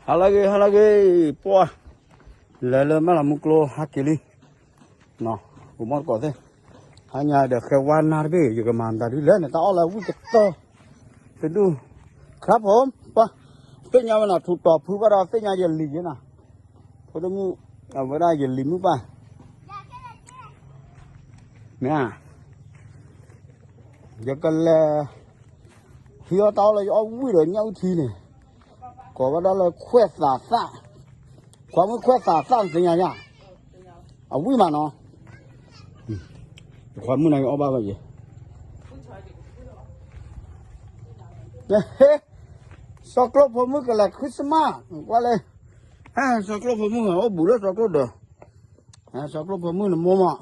ဟါလၢအဂ့ၤ ဟါလၢအဂ့ၤ ပှၤ လဲၤလၢမဲၢ်လးမူကျိဟဲက့ၤလံ ပမီၢ်တကိးသ့ၣ် ဟါညါဒီးဃဲဝါနါတဘ့ၣ် ယကမၤမတၤဒ်လဲၣ်န့ၣ် တၢ်အီၣ်လၢဝံၣ်ကတၢၢ် တဒူၣ် ခရၣ်ဖိ ပှၤ သ့ၣ်ညါဝဲနီၤ ထူးတီၤဖုဘၣ်ဒီးသ့ၣ်ညါယလံၤယဲနီၤ ဖိတမုၣ် အဝဲဒၣ်ယလံၤမုၣ်ပၢ် မ့ၢ်ဧါ ယကလဲၤ ဟံးအီၣ်တၢ်အီၣ်လၢယအီၣ်ဝံၣ်ဒီးညၣ်အုၣ်ထံန့ၣ် ကိးဝဲဒၣ်လၢခွဲၣ်သးသၣ် ခွါမုၣ်ခွဲၣ်သးသၣ်သ့ၣ်ညါယါ အဝံၣ်မးနီၤ ခွါမုၣ်န့ၣ်ယအီၣ်ဘၣ်ဘၣ်ယဲ ဟ့ စီၤကျိၣ်ဖိမုၣ်ကလဲၤ Christmas ကွၢ်လၢ စီၤကျိၣ်ဖိမုၣ်အိၣ်ဘူးလၢစီၤကျိၣ်ဒီး စီၤကျိၣ်ဖိမုၣ်နမိၢ်မး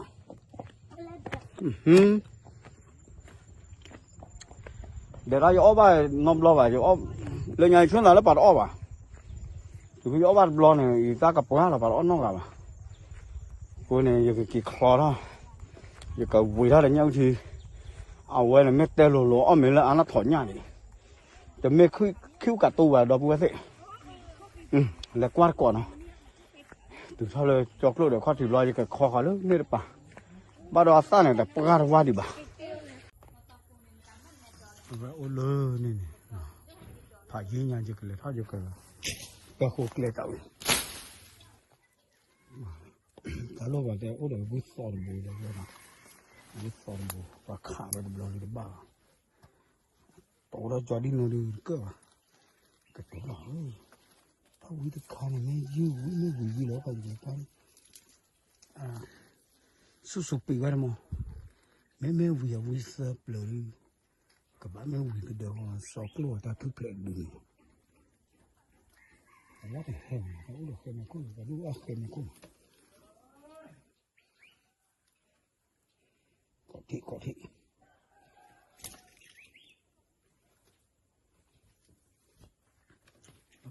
ဒီးတၢ်ယအီၣ်ဘၣ်နီတဘျီဘၣ် လၢညါယဆိသးလၢပှၤတအီၣ်ဘၣ် ယဃုယအီၣ်ဘၣ်တဘျီန့ၣ် ယတၢ်ကပှၢ်လီၤပှၤတအီၣ်နီတဂၤဘၣ် အဃိန့ၣ် ယကက့ၤချီထီၣ် ယကဝံၤထီၣ်ဒီးညၣ်အုၣ်ထံ အဝဲန့ၣ်မ့ၢ်တဲလိၤလိၤအီၣ်မ့ၤလၢအနၢ်ထီၣ်ညၣ်န့ၣ် တမ့ၢ်ခံကကတိၤဘၣ်ဒီပုၢ်ဝဲၢ်သ့ၣ် လဲၤကွၢ်တကိးနီၤ တုၤထီၣ်လၢကၠီကျိၣ်ဒီးခီၣ်ထံးဘျီ ယကခီဃီလၢန့ၣ်တပၤ ဘၣ်ဒီးအသၣ်န့ၣ် တပှၢ်တဝါဒံးဘၣ် အဝဲအိၣ်လၢန့ၣ်န့ၣ် ဖးယံၤညါယကလဲၤထီၣ်ယက ပၢ်ဃိကျဲတၢ်ဝံၤ တၢ်လိၣ်ဘၣ်တဲအိၣ်ဒီးဝံသီတဘိဒီးဝဲနီၤ ဝံသီတဘိ ပှၤခးဝဲတဘျီလံတဘၣ်ဘၣ် တအိၣ်ဒီးကၠီဒ်နီၤဒုးတကၢၢ်ဘၣ် ကတိၤလီၤ တၢ်ဝံတခါန့ၣ် မ့ၢ်ယုၢ်ဝံမ့ၢ်ဝံၤယုၢ်လီၤ ပှၤယကလဲၤကွၢ်န့ၣ် ဆူၣ်ဆူၣ်ပံးဝဲတမီၤ မ့မ့ၢ်ဝံၤအဝံသၢပျၢၤဒုး ကဘၣ်မ့ၢ်ဝံၤကဒၢးဂီၤ စီၤကျိၣ်အတၢ်ထူၣ်ဖျဲးဒုးန့ၣ် အဝဲတဟဲမး တအိၣ်ဒီးဃဲမ့ၢ်ခိၣ်န့ၣ် ပှၤဒိၣ်အီၣ်ဃဲမ့ၢ်ခိၣ်န့ၣ် ကိးထံၣ်ကိးထံၣ်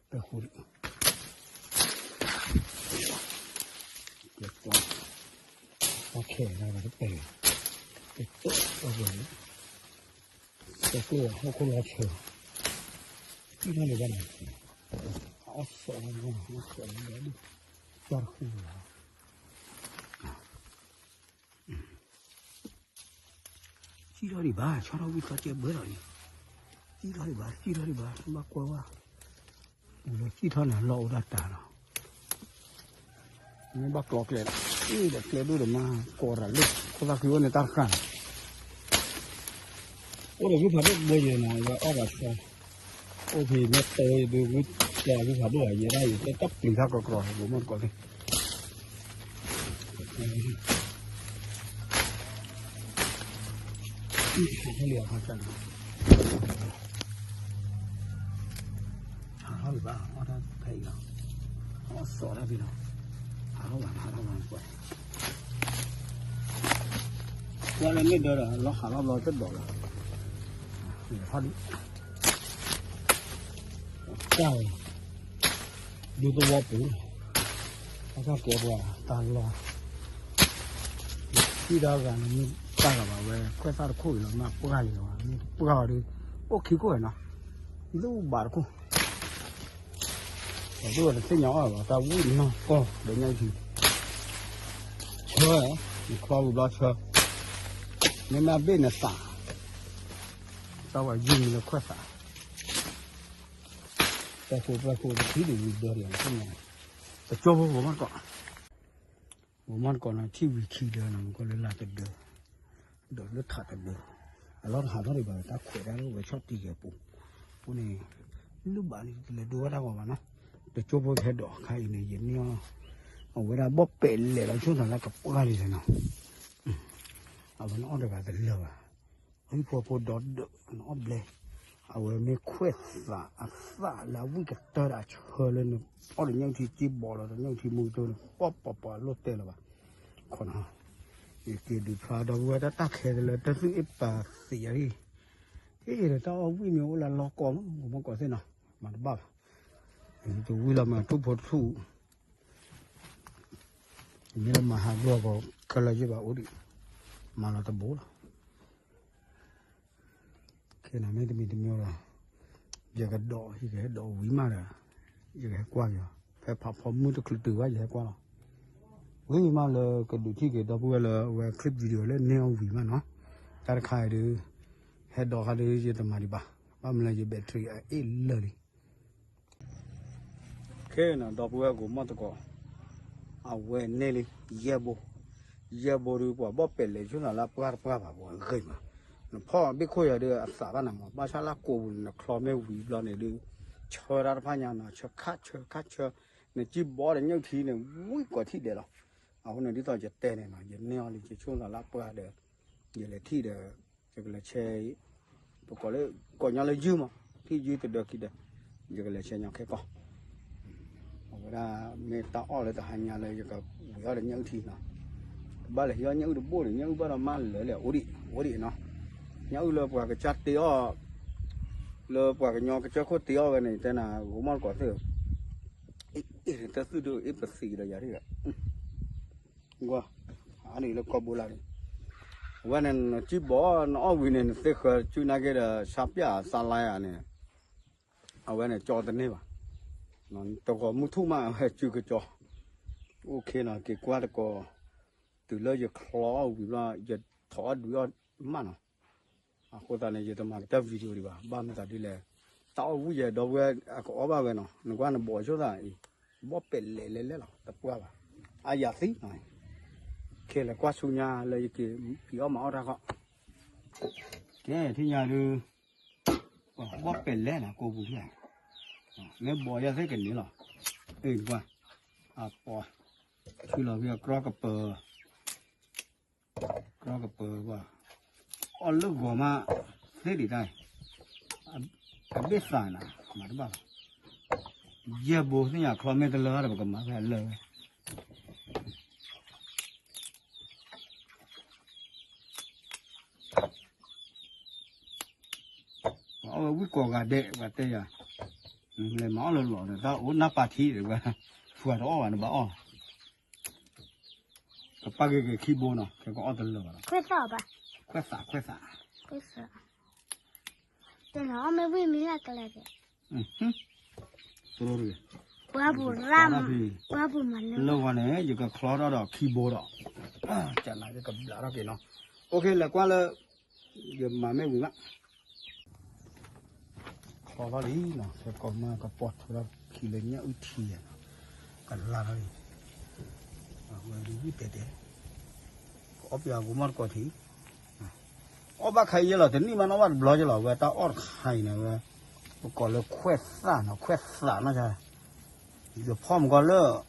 ပၢ်ဃိ ကဲ ပှၤခဲလၢာ်တပဲာ် ကဲ ပၢ်ဃိ ကဲ ဟီၣ်ခိၣ်လီၤဆၢ ထံၣ်ထီၣ်လံဘၣ်န့ၣ် အီၣ်စီၣ်လီၤ အီၣ်စီၣ်လီၤ တၢ်တဃူလီၤ စံၣ်ထီၣ်ဒံးဘၣ် ဆီထီၣ်ဝံၣ်ထီၣ်ကဲဘၢလီၤန့ၣ် စံၣ်ထီၣ်ဒံးဘၣ် စံၣ်ထီၣ်ဒံးဘၣ် ဘၣ်ကွၢ်ဝဲ ပူၤလီၤစံၣ်ထီၣ်န့ၣ် လီၢ်အိၣ်ဒၣ်တၢ်လီၤ မ့ၢ်ဘၣ်ကျီကျဲလီၤ အ့ၣ်ဒီးကျဲဒိၣ်ဒီးမၤကိးတၢ်လၢ ခိၣ်သၣ်ခုအိၣ်န့ၣ်တၢ်တဃၣ်န့ၣ် အိၣ်ဒီးဂုၢ်ဖးဒိၣ်တဘိယဲၢ်နီၤ ယအီၣ်ဘၣ်ဆၢ အိၣ်ဖဲမ့ၢ်တဲဝဲယဒုးဂုၢ်ကျဲ ဂုၢ်ဖးဒိၣ်ဘၣ် ယဲဒၣ်ယတဲတၢ်ပျံၤတၢ်ကီကီ ဘိမီၢ်တကိးသ့ၣ် ဟးထီၣ်လံဘၣ် အီၣ်တၢ်ဖဲအံၤလီၤ အီၣ်စီၤတၢ်ဖဲလီၤ ဟးထီၣ်ဘၣ် ဟးထီၣ်ဘၣ်ကွၢ် ကွၢ်လၢမ့ၢ်ဒၢဒီး လီၤဟးထီၣ်ဘျီတဒိးလီၤ ထီၣ်ဒံး ကၢ်ဝဲ ဒူသဝီပူၤ အတၢ်ကဲပှၤတၢ်လီၤ စံၣ်တၢ်ဂၤန့ၣ် မ့ၢ်တၢ်ဂၤဘၣ်ဝဲ ခွဲးသၣ်တခိၣ်အံၤလီၤ မ့ၢ်ပှၢ်လံလီၤ မ့ၢ်တပှၢ်ဘၣ်ဒီး အိၣ်ခံခိၣ်ဝဲနီၤ ဒူဘၣ်တခိၣ် ပှၤဒိၣ်ဝဲတသ့ၣ်ညါအီၣ်ဘၣ် တၢ်ဝံၣ်နီၢ်ကီၢ်ဒီးညၣ်အုၣ်ထံ ဆၢ နချီဝံၤဘျီဆၢ မ့မ့ၢ်အဘ့ၣ်နသး တၢ်ဝဲယုၢ်မံလၢခွဲးသး တၢ်ဃိ တၢ်ဃိ တထံၣ်ဒံးဝံၤဒၢးဒံး တကၠိဖိ ဘိမီၢ်တကိး ဘိမီၢ်တကိးနီၤ ထံၣ်ဝံၤခံဒၢးနီၤ မ့ၢ်ကီးလၢလာ်တဒၢး ဒီးလၢထးတဒၢး အလီၢ်တဟးထီၣ်ဒံးဘၣ် တၢ်ခွဲးတၢ်လၢဝဲဆီၣ်တံၢ်ကဲပူၤ အဃိန့ၣ် လုၢ်ဘၣ်လံ တလဲၤဒိဝဲတၢ်ဂီၤဘၣ်နီၤ တကၠိဖိကဟဲဒိးခါအံၤန့ၣ် ယန့ၢ်အီၣ် အဝဲဒၣ်ဘီၣ်ပဲာ်လဲၤလီၤဆိသးလၢကပှၢ်လံနီၤ အဝဲန့ၣ်အီၣ်တဂၤတလၢာ်ဘၣ် ဟံၣ်ဖိဖိဒီဒၢး နအီၣ်ဘျဲ အဝဲမ့ၢ်ခွဲးသးအသၣ်လၢအဝံၣ်ကတၢၢ်ဒီးအဆၢလၢနအီၣ်ဒီးညၣ်အုၣ်ထံက့ဘီလီၤဒီးညၣ်အုၣ်ထံမူကတိၢ်န့ၣ် ပီၣ်ပီၣ်ပီၣ်လိၣ်တဲလၢၤဘၣ် ခီနီၤ ယက့ၤဒုးဖျါဒီပုၢ်ဝဲၢ်တၢ်တၢ်ခဲလၢတၢ်သူၣ်အ့ၣ်ပာ်သံးအံၤ ဟ့ၣ်ဒီးတၢ်အီၣ်ဝံၣ်မ့ၢ်အိၣ်လၢလီၢ်ကီၢ်မး ဘိမီၢ်တကိးသ့ၣ်နီၤ မၤတဘၣ်ဘၣ် တဝံၣ်လီၤမၤထူၣ်ဖိတထူၣ် မ့ၢ်လၢမၤဟးဘျီၣ်ကီး ခဲလၢာ်ယဘၣ်အိၣ်ဒံး မၤလီၤတဘိလီၤ ခဲနၤမ့ၢ်တမံၤတမံၤလီၤ ယကဒီး ယကဟဲဒီးဝံၤမးဒီး ယကဟဲကွၢ်က့ၤလီၤ, ဖဲဖးဖီမုၢ်တချုးတုၤဘၣ် ယဟဲကွၢ်လီၤ. ဝံၤမးလၢကဒုးထံၣ်က့ၤဒီပုၢ်ဝဲၢ်လၢအဝဲ clip video လၢန့ၢ်အီၣ်ဝံၤမးနီၤ, တၢ်တခါအံၤဒုး ဟဲဒိးခါဒုး ယတမၤဒံးဘၣ်, ဘၣ်မနုၤလၢယ battery အအ့ၣ်လၢာ်လံ. ခဲနီၤ ဒီပုၢ်ဝဲၢ်ကိးမီၢ်သကိး, အဝဲန့ၢ်လံ ယဲၢ်ဘိ, ယဲၢ်ဘိဒုး ပှၤဘီၣ်ပဲာ်လဲၤဆိသးလၢအပှၢ်တပှၢ်ဘၣ် ပှၤဂ့ၤမး, နဖီၣ်ဘ့ၣ်ခိၣ်ယၤဒုးအသးဘၣ်နၤမး, ဘၣ်ဆၣ်လၢကိာ်ပူၤန့ၣ် နချီမ့ၢ်ဝံၤဘျီန့ၣ်ဒုး ဆၢတၢ်တဖၣ်ညါနီၤ, ဆၢခၣ်ဆၢခၣ်ဆၢ, နစံၣ်ဘီဒီးညၣ်အုၣ်ထံန့ၣ် ဝံၣ်ကိးထံၣ်ဒဲးလီၤ. အဃိန့ၣ် ဒ်သိးယတဲန့ၣ်နီၤ ယန့ၢ်အီၤလံ ယဆိသးလၢအပှၢ်ဒီး ယလဲၤထံၣ်ဒီး ယကလဲၤဆဲ ပကိးလၢ ကိးညီလၢယုၢ်မး, ထံၣ်ယုၢ်တဒၢခံဒၢ, ယကလဲၤဆဲညီခဲကီၢ်, အဝဲဒၣ်မ့ၢ်တၢ်အီၣ်လၢတဟါညါလၢယကဝံၤအီၣ်ဒီးညၣ်အုၣ်ထံနီၤ, ဘၣ်လဲၤဟံးအီၣ်ညၣ်အုၣ်တဘိန့ၣ် ညၣ်အုၣ်ဘၣ်ဒီးမးလၢာ်လဲၣ် အိၣ်ဒံး အိၣ်ဒံးနီၤ, ညၣ်အုၣ်လၢပှၤကစၢ်တ့အီၣ်, လၢပှၤကညီကစၢၢ်ခိၣ်တ့အီၣ်ဝဲန့ၣ် ယတဲနၤဂိၤမီၢ်တကိးသ့ၣ်, အ့ၣ် တသုၣ်ဒိၣ်အ့ၣ်ပသံးဒီးယၤဒ် ကွၢ်, အန့ၣ်လၢကီၢ်ဘိလၢန့ၣ်, အဝဲန့ၣ် နစံၣ်ဘီ နအီၣ်ဝံၤန့ၣ် နသ့ဃၢၤစုနာ်က့ဒီး ဆါပျၢ်သးလါယၤန့ၣ်, အဝဲန့ၣ် ကၠီတန့ၢ်ဘၣ်, တဂီၤမုၢ်ထူၣ်မး အဝဲစုကကၠီ, အိၣ်ခ့နီၤ က့ၤကွၢ်တကိး, တုၤလၢယချီအီၣ်ဝံၤဘျီ ယထီၣ်အီၣ်ဒုးအီၣ်မးနီၤ အဃိသတးန့ၣ် ယတမၤကတၢၢ် video ဒံးဘၣ်, ဘၣ်မနုၤသးဒ်လဲၣ်, တၢ်အီၣ်ဝံၣ်ယဲဒီပုၢ်ဝဲၢ်အကအီၣ်ဘၣ်ဝဲနီၤ, နကွၢ်နဘီၣ်ဆိသးအံၤ, ဘီၣ်ပဲာ်လဲၤလဲၤလဲၤလီၤ တပှၢ်ဘၣ်, အါယၤသံနီၤ, ခဲလဲၤကွၢ်ဆူညါလၢယက့ၤဖံးအီၣ်မၤအီၣ်တၢ်ခီ, ကဲထံၣ်ညါဒုး, ဘီၣ်ပဲာ်လဲၤနီၤ ကိာ်ပူၤထံၣ်, မ့ၢ်ဘီၣ်ယဲသ့ၣ်ကန့ၣ်လီၤ, အ့ၣ်ကွၢ်, အပီ, ထံလီၤဖဲအကြီကပၢၤ ကြီကပၢၤဘၣ်, အီၣ်လၢဂီၤမး သ့ဒံးတၢ်, အဘ့ၣ်သးနၤ မၤတဘၣ်ဘၣ်, ယဲၢ်ဘိသ့ၣ်ညါချီမ့ၢ်တလၢဒီး ပကမၤဖဲအလၢာ်ဝဲ ပှၤအီၣ်ဝဲဝံၣ်ကိးဂၤဒဲး ပှၤတဲယၤ, လဲၤမၤအီၣ်လၢလီၢ်ဒီး တၢ်အိၣ်နၢ်ပာ်ထံးဒီး ပှၤဖုးတအီၣ်ဘၣ် နဘၣ်အီၣ်, ကပာ်ဂ့ၤဂ့ၤခံဘိနီၤ ခဲကအီၣ်တလၢာ်ဘၣ်ဒီး, ခွဲးသး ခွဲးသး, ခွဲးသး, တနီၤအီၣ်မ့ၢ်ဝံၣ်မံၤလၢကလဲၤ, ပှၤပူၤရၣ်မး, ပှၤပူၤမးလၢဂီၤန့ၣ် ယကချီထီၣ်ဒီးခံဘိဒီး, ကနၤယကဘျးထီၣ်က့ၤနီၤ, အိၣ်ခ့ လဲၤကွၢ်လၢ ယမၤမ့ၢ်ဝံၤမး, ချီထီၣ်လံနီၤ ခဲကိာ်မး ကပီၤထူထီၣ်ခံလၢညၣ်အုၣ်ထံနီၤ, ကလါထီၣ်လံ, အဝဲဒ်ဝံၣ်တဲတဲ, ကအီၣ်ပယီၤဂိၤမီၢ်တကိးထံး, အီၣ်ဘၣ်ခါအံၤယဲလီၤ တနံၣ်မးနီၣ်ဘၣ်တဘျီယဲလီၤ အဝဲတၢ်အီၣ်တခါအံၤန့ၣ် အဝဲ, ပကိးလၢခွဲးသၣ်နီၤ ခွဲးသၣ်နီၤ, ယဖီၣ်မကီလၢ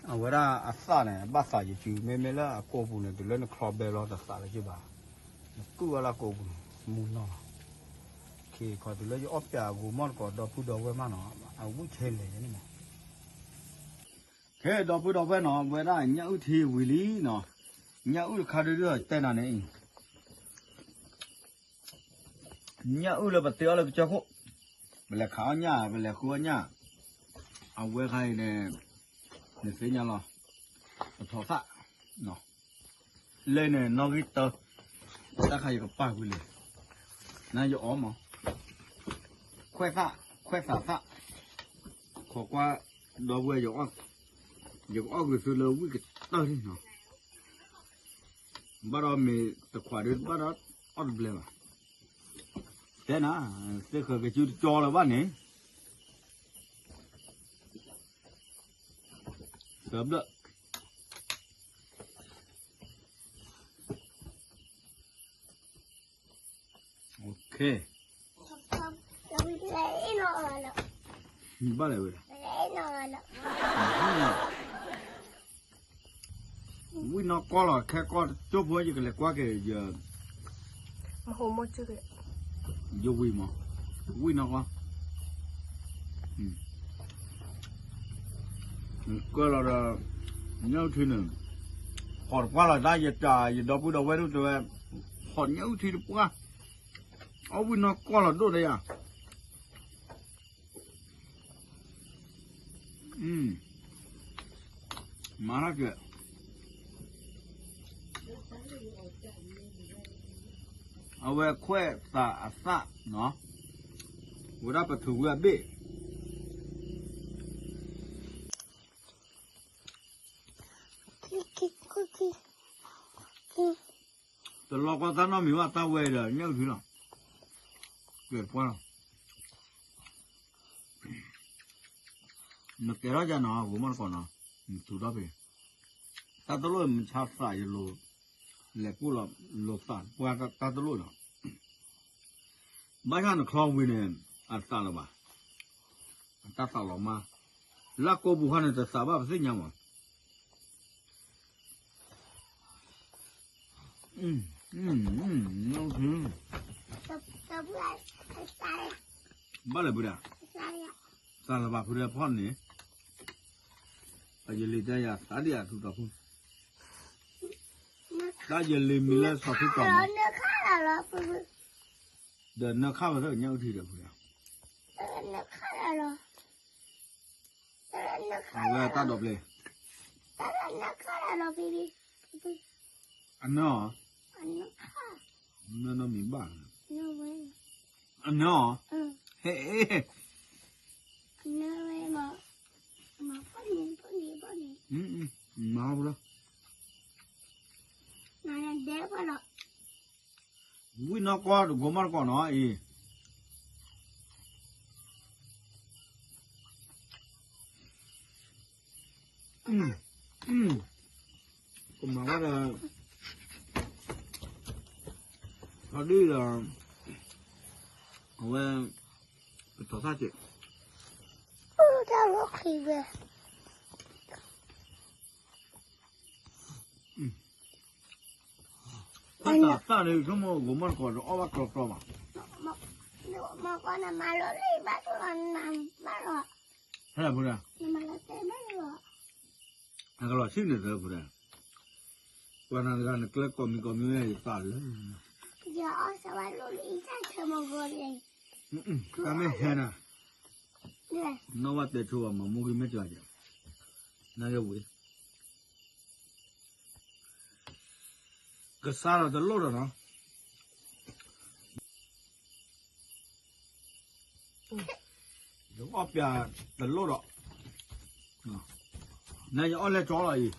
အဝဲဒၣ်အသၣ်န့ၣ် ဘၣ်သးယစု မ့မ့ၢ်လၢအကိာ်ပူၤန့ၣ် တုၤလၢနချီဘဲလီၤတသးလၢၤဘၣ်, နကုၢ်ဝဲလၢကိာ်ပူၤန့ၣ် မူနီၢ်လီၤ, ခ့ခီတုၤလၢယအီၣ်ပၠးအဂိၤမီၢ်တကိးဒီပုၢ်ဒီဝဲၢ်မးနီၤ အဝံၣ်ထဲလဲၣ်န့ၣ်မး, ခဲဒီပုၢ်ဒီဝဲၢ်နီၤ ဝဲဒၣ်ညၣ်အုၣ်ထံဝံၤလံနီၤ, ညၣ်အုၣ်တခါဒုဒီးတဲနၤန့ၣ် ညၣ်အုၣ်လၢပတ့အီၣ်လၢကစၢၢ်ခိၣ်, ပလဲၤခးအီၣ်ညၣ် ပလဲၤဃုအီၣ်ညၣ်, အဝဲခါအံၤန့ၣ် နသ့ၣ်ညါလီၤ, ပထီၣ်သၣ်, လၢန့ၣ်နီၣ်ဂံၢ်တၢ, တၢ်ခါယကပာ်ကွံာ်လံ, နယအီၣ်မး, ခွဲးသၣ်, ခွဲးသၣ်သၣ်, ခိးကွၢ်ဒီပုၢ်ဝဲၢ်, ယကအီၣ်ကွံာ်သုလၢဝံၣ်ကတၢၢ်န့ၣ်နီၤ ဘၣ်ဒီးမ့ၢ်တခွးဒုးဘၣ်ဒီးအီၣ်တဘျဲဘၣ်, တဲနၤ, သ့ၣ်ဃၢၤကစုတကၠီလၢၤဘၣ်န့ၣ်, သၢဘျၢၣ်, ဘၣ်လဲၣ်ဝဲ ဝံၣ်နီၢ်ကီၢ်လီၤ ခဲကီၢ်ကၠိဖိ ယကလဲၤကွၢ်က့ၤ ယဝံၤမး ဝံၣ်နီၢ်ကီၢ် ကၢလီၤဒီး ညၣ်အုၣ်ထံန့ၣ် ဟီၣ်တပှၢ်လီၤ တၢ်ယတၢ် ယဒီပုၢ်ဒီဝဲၢ်ဒၣ်တဲဝဲ ဟီၣ်ညၣ်အုၣ်ထံတပှၢ် အီၣ်ဝံၣ်နီၢ်ကီၢ်လီၤဒိၣ်ဒီးယၤ မၤထီၣ်က့ၤ အဝဲခွဲးသးအသၣ်နီၤ ဝဲဒၣ်ပထုးကွံာ်အဘ့ၣ် တလီၤကီသးနီတမံၤဘၣ် သးဝဲဒီး ညၣ်အုၣ်ထံလီၤ. ကဲပှၢ်လီၤ. နကဲထီၣ်ယၤနီၤ ဂိၤမီၢ်တကိးနီၤ, နထူးထီၣ်ဖဲ တၢ်တလိၣ်မဆါသးယလိၤ, လဲၤကူၣ်လီၤလိာ်သးပှၢ် တၢ်တလိၣ်နီၤ. ဘၣ်ဆၣ်နချီဝံၤန့ၣ် အသးလၢၤဘၣ်, အတၢ်သးလီၤမၢ်, လၢကိးပူၤခါန့ၣ် တသးဘၣ်ပသ့ၣ်ညါမး. ဘၣ်လဲၣ်ဖုဒၣ်, သးလၢၤဘၣ်ဖုဒၣ်ဖီၣ်န့ၣ်, ယလံၤတဲယၤသးဒံးအထူးတီၤဖု, တၢ်ယလံၤမံၤလၢစီၤထူတီၤမး, ဒီးနၢခါဝဲသ့ၣ်ညၣ်အုၣ်ထံဒီးဖုဒၣ်, အဝဲတၢ်ဒီးပျဲ အနၢအီၤ, နၢနီတမံၤဘၣ်, အနၢအီၤ, ဟဲ, မၤဟီၣ်ဖူလီၤ, ဝံၣ်နီၢ်ကီၢ်တကိးမီၢ်တကိးနီၤအံၤ ကမၤဝဲဒီး ထီဒုဒီး အဝဲ ပတီၤသၣ်ကဲး တၢ်လီၢ်ခံဝဲ ဖဲတၢ်သၣ်န့ၣ် ဆိကမိၣ်ဂိၤမီၢ်တကိးဒီးအီၣ်ဘၣ်ကျီကျီဘၣ် မကနမၤလီၤလံဘၣ်လီၤနမၤလီၤ ဟဲလၢဖုဒၣ် နမၤလီၤတဲဘၣ်လီၤ နကလီၤဆံၣ်န့ၣ်သၢဖုဒၣ် ပှၤနၤတဂၤနကျဲကိးမံၤကိးမံၤဝဲယသးလၢ ယအီၣ်စးဝဲလိၣ်လံအံၣ်တၢ်ခဲမီၤဂီၤလံ တၢ်မ့ၢ်ဟဲနၤ နီၢ်ဝဲတဲဆိဘၣ်မၤမူဂ့ၤမ့ၢ်ကျါက့ၤ နယဝံၤ ကစၢ်ဒီးတလိၣ်ဒီးနီၤ ယအီၣ်ပျးတလိၣ်ဒီး နယအီၣ်လဲၢ်ကၠီလီၤ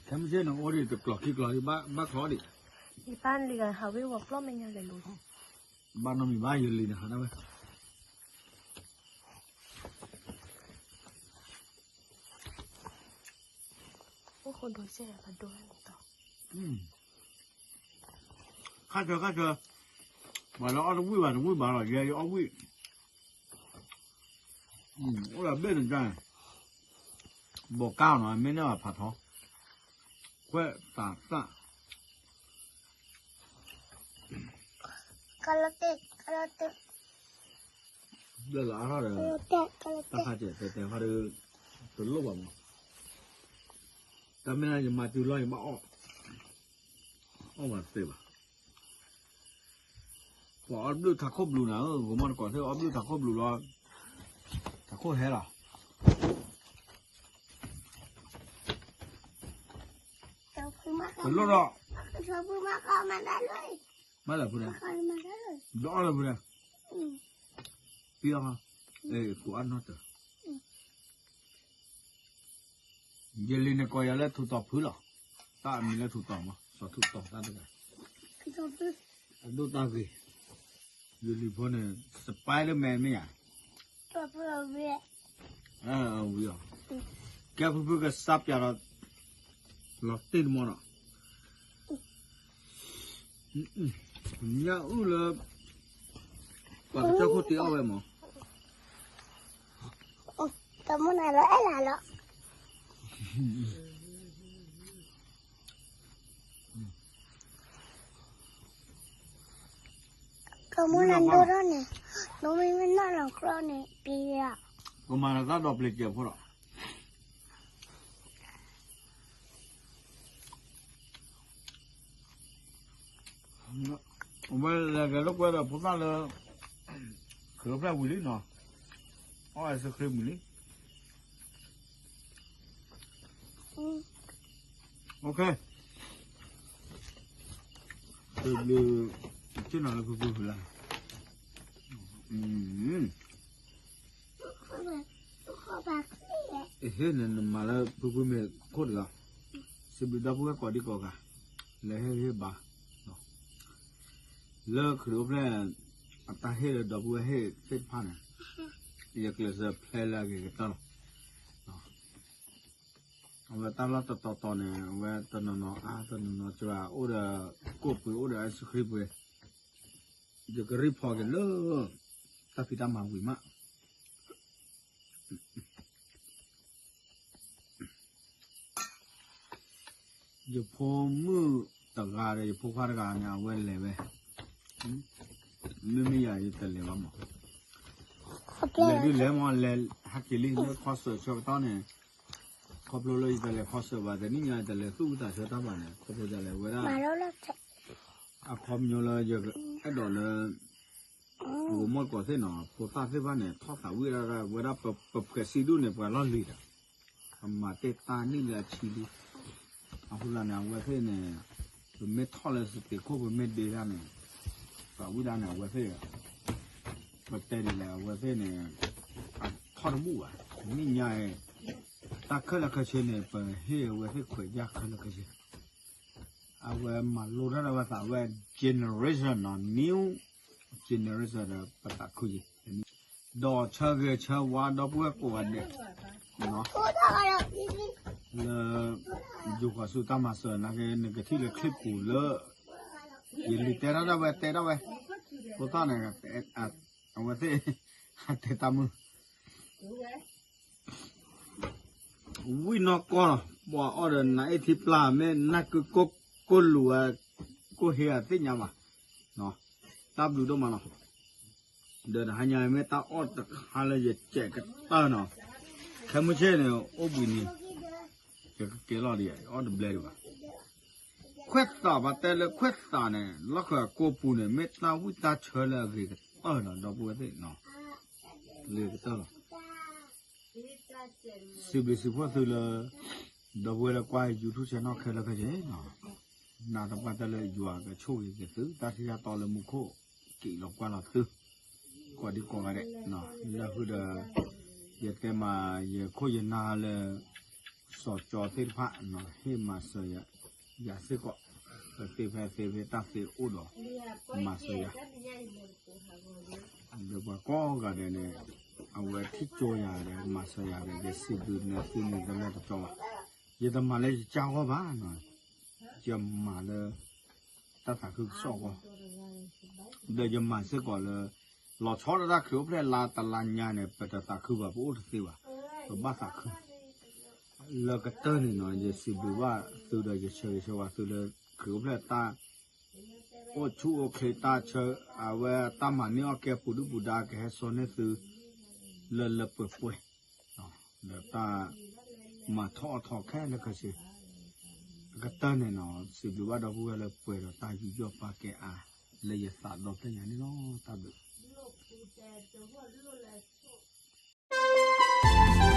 အံၤ ခဲမုၢ်ဆ့ၣ်န့ၣ်အိၣ်ဒံးတကျိၤခံကျိၤဒံး ဘၣ်ချီဒံး ယပၢ်လံၤဂၤဟးဝ့ၤဝီၤပျီမဲာ်ညါလဲၤလိၤ ဘၣ်နီတမံၤဘၣ် ယလံၤန့ၣ်ဟးဒၣ်ဝဲ အိၣ်ဃိဒိစဲၣ်ပဒိတီ ခါဆၢခါဆၢ ပှၤလၢအီၣ်တဝံၣ်ဘၣ်တဝံၣ်ဘၣ်လီၤ ယဲယအီၣ်ဝံၣ် အိၣ်ဒီးဘ့ၣ်တကါန့ၣ် ဘီးကါနီၤ မ့ၢ်န့ၢ်ဘၣ်ဖးထီ ခွဲးသးသၣ် ကလီၤတ့ၢ် ကလီၤတ့ၢ် ဘျဲၣ်လီၤအါထီၣ်ဒီး တၢ်ခါစဲးတဲတဲခါဒီး တလိၣ်ဘၣ်မး တၢ်မ့ၢ်ယမၤတုၤလီၤယဘၣ်အီၣ် အီၣ်မၤတသ့ဘၣ် ပှၤအီၣ်ဘျုးထးခိၣ်ဘျုးနၤဧၢ ဂိၤမီၢ်တကိးသ့ၣ်အီၣ်ဘျုးထးခိၣ်ဘျုးလီၤ ထးခိၣ်ဟဲလီၤ တလိၣ်ဒီး မၤလၢဖုဒၣ် ဒီးအီၣ်လၢဖုဒၣ် ပံအီၣ် ကိးအါနီၢ်တၢ် ယလံၤန့ၣ်ကိးယၤလၢထူးတီၤဖုလီၤ တၢ်အမံၤလၢထူးတီၤမး စီၤထူးတီၤတၢ်တဂၤ အဒိၣ်တၢ်ဂ့ၤ ယလံၤဖိန့ၣ် Spiderman မ့ၢ်ဧါ ဝံၤအီၤ ကဲဖုဖုကစၢ်ပျးဒီး လီၤတ့ၢ်တမီၢ်နီၤ ညၣ်အုၣ်လၢ ပှၤကစၢၢ်ခိၣ်တ့အီၣ်ဝဲမး တမူနၤလီၤအဲၣ်လၢ်လီၤ ကမူနၤဒိၣ်ထီၣ်န့ၣ် ဒိၣ်မ့ၢ်မ့ၢ်နီၢ်လီၤကြီန့ၣ် ပံၤလီၤ ကမၤနၤသၣ်ဒီးပျ့ၤစဲးဖိဒီး ဝဲလဲၤကဲလိာ်ကွဲဒီးဖိသၣ်လၢ ခရံာ်အိၣ်ဖျဲၣ်ဝံၤလံနီၤ အီၣ် ice cream ဝံၤလံ OK တဘျုး က့ၤနီၤလၢဖုဖုဖုလၢ ဟ့ၣ်န့ၣ် နမၤလၢဖုဖုမ့ၢ်ခိၣ်တဂၤ စံးဘျုးဒီပုၢ်ဝဲၢ်ကိးဒံကိးဂၤ လဲၤဟ့ၣ်ဂံၢ်ဟ့ၣ်ဘါ လၢခရံာ်အိၣ်ဖျဲၣ် အတၢ်ဟ့ၣ်လၢဒီပုၢ်ဝဲၢ်ဟ့ၣ်သ့ၣ်တဖၣ်န့ၣ် ယကျဲးစၢးဖျဲလၢအဂ့ၤကတၢၢ်လီၤ. အဝဲတၢ်လီၢ်တတီၤတီၤန့ၣ် အဝဲတနီၤနီၤအါ တနီၤနီၤစှၤ အိၣ်ဒီးကိၣ်ပှ့ၤ အိၣ်ဒီး ice cream ပှ့ၤ ယကရံၣ်ဖီက့ၤလၢ တၢ်ဖံးတၢ်မၤဝံၤမး ယဖိမုၣ်တဂၤဒီး ယဖိခွါတဂၤန့ၣ် အဝဲလဲၤဝဲ, မ့မ့ၢ်ယၤယတလဲၤဘၣ်မး, လဲၤဒုးလဲၤမး လဲၤဟဲက့ၤလံလၢ concert ဆၢကတီၢ်န့ၣ်, ခီဖျိလၢယတလဲၤ concert ဘၣ် တနံၣ်ညါယတလဲၤသူၣ်ဝံသးဆၢတၢ်ဘၣ်န့ၣ် ခီဖျိဒ်လဲၣ်ဝဲဒၣ် အခီပညီလၢယအဲၣ်ဒိးလၢ ပကမီၢ်ကီးသ့ၣ်နီၤ ဖိသၣ်သ့ၣ်တဖၣ်န့ၣ် ထီၣ်သးဝံၣ်ဒၣ်ဝဲဒၣ် ပဖှဲးစံဒူၣ်န့ၣ် ပှၤလီၢ်လံၤဒီး အမၤတ့ၢ်တၢ်နံၣ်လၢအဆံလံ, အဃိသတးန့ၣ် အဝဲသ့ၣ်န့ၣ် ပမ့ၢ်ထီၣ်လၢစပံးခိၣ် ပမ့ၢ်ဒ့ဒၣ်န့ၣ် သးဝံၣ်ဒၣ်န့ၣ် အဝဲသ့ၣ် ပတဲဒ်လဲၣ် အဝဲသ့ၣ်န့ၣ် အထီၣ်တဘူၣ်ဘၣ်, နံၣ်ညါအံၤ တၢ်ခဲလၢာ်ခဲဆ့န့ၣ် ပဟ့ၣ်အဝဲသ့ၣ်ခွဲးယာ်ခဲလၢာ်ခဲဆ့ အဝဲမၤလိတၢ်ဒၣ်ဝဲသးဝဲ generation နီၤ new generation ဒီးပသးခုယံၤ, ဒီးဆၢဂ့ၤဆၢဝါဒီပုၢ်ဝဲၢ်ကိးဂၤဒဲး, လၢ ယိၤဃီၤဆူတၢ်မၤစၢၤနာ်က့ နကထံၣ်လၢ clip ပူၤလၢ ယလံၤတဲတၢ်ဒၣ်ဝဲ တဲဒၣ်ဝဲ, ဖိသၣ်န့ၣ် အဝဲသ့ၣ် တဲတၢ်မုၢ် ဝံၣ်နီၢ်ကီၢ်လီၤ, ပှၤအီၣ်ဒီးနၤအ့ၣ်ထံပျၢ် မ့ၢ်နၢ်ကုကိၢ်လူၤဝဲ ကိၢ်ဟ့အသ့ၣ်ညါဘၣ်, တၢ်ဘျုးဒိၣ်မးလီၤ, ဒီးတဟါညါမ့ၢ်တၢ်အီၣ်တခါလၢယစဲးကတၢၢ်နီၤ, ခဲမုၢ်ဆ့ၣ်န့ၣ် အိၣ်ဘှံးနံၤ ယကကဲလီၤဒံး ယအီၣ်တဘျဲဒံးဘၣ်, ခွဲးသးပှၤတဲလၢခွဲးသးန့ၣ် လီၢ်ခၢၣ်အကိပူၤန့ၣ် မ့ၢ်တၢ်ဝံၣ်တၢ်ဆၢလၢအဂ့ၤကတၢၢ်နီၤ ဒီပုၢ်ဝဲၢ်သ့ၣ်နီၤ, ဂ့ၤကတၢၢ်လီၤ စံးဘျုးစံးဖှိၣ်သုလၢ ဒီပုၢ်ဝဲၢ်လၢကွၢ် YouTube channel ခဲလၢာ်ခဲဆ့နီၤ, နာ်သပှၢ်တၢၢ်လၢယွၤကဆိၣ်ဂ့ၤက့ၤသု တၢ်ထံၣ်တၢ်တီလၢမူခိၣ် က့ၤလီၤကွၢ်လီၤသု ကိးဒံကိးဂၤဒဲး, လၢဃုာ်ဒီး ယတဲမး ယခိၣ်ယနၢ်လၢ စီၤကၠီသ့ၣ်တဖၣ် ဟ့ၣ်မၤစၢၤယၤစ့ၢ်ကီး, ပသ့ဖဲသ့ဖဲတၢ်သ့အိၣ်ဒီး မၤစၢၤယၤ ဒီးပှၤကိးဂၤဒဲးန့ၣ် အဝဲထံၣ်ကၠိယၤဒီး မၤစၢၤယၤဒီး ယစံးဘျုးနသုန့ၣ် တလၢတကီဘၣ်, ယတမၤလၢယကၢ်ဂီၢ်ဘၣ်, ယမၤလၢ တၢ်သးခုကစီၣ်အဂီၢ်, ဒီးယမၤစ့ၢ်ကီးလၢ လီၤဆီဒၣ်တၢ်ခရံာ်အိၣ်ဖျဲၣ်လါတလါညါန့ၣ် ပတသးခုဘၣ် ပအိၣ်တသ့ဘၣ်, ပဘၣ်သးခု လၢကတၢၢ်န့ၣ်နီၤ ယစံးဘျုးဘၣ်သုဒီး ယဆၢဂ့ၤဆၢဝါသုလၢ ခရံာ်အိၣ်ဖျဲၣ်တၢ် အိၣ်ဆူၣ်အိၣ်ချ့တၢ်ဆၢ အဝဲတၢ်မၤန့ၢ်အီၣ်ကဲပူၤဒုၣ်ပူၤဒါ ကဟဲစိာ်န့ၢ်သု လၢလၢပှဲၤပှဲၤ ဒီးတၢ်မၤထီၣ်အီၣ်ထီၣ်ခဲလၢာ်ခဲဆ့ အကတၢၢ်န့ၣ်နီၤ စံးဘျုးဘၣ်ဒီပုၢ်ဝဲၢ်လၢပှဲၤဒီးတၢ်ယူးယီၣ်ပာ်ကဲအါ လၢယသးဒီဖျၢၣ်ညါန့ၣ်လီၤ. တၢ်ဘျုး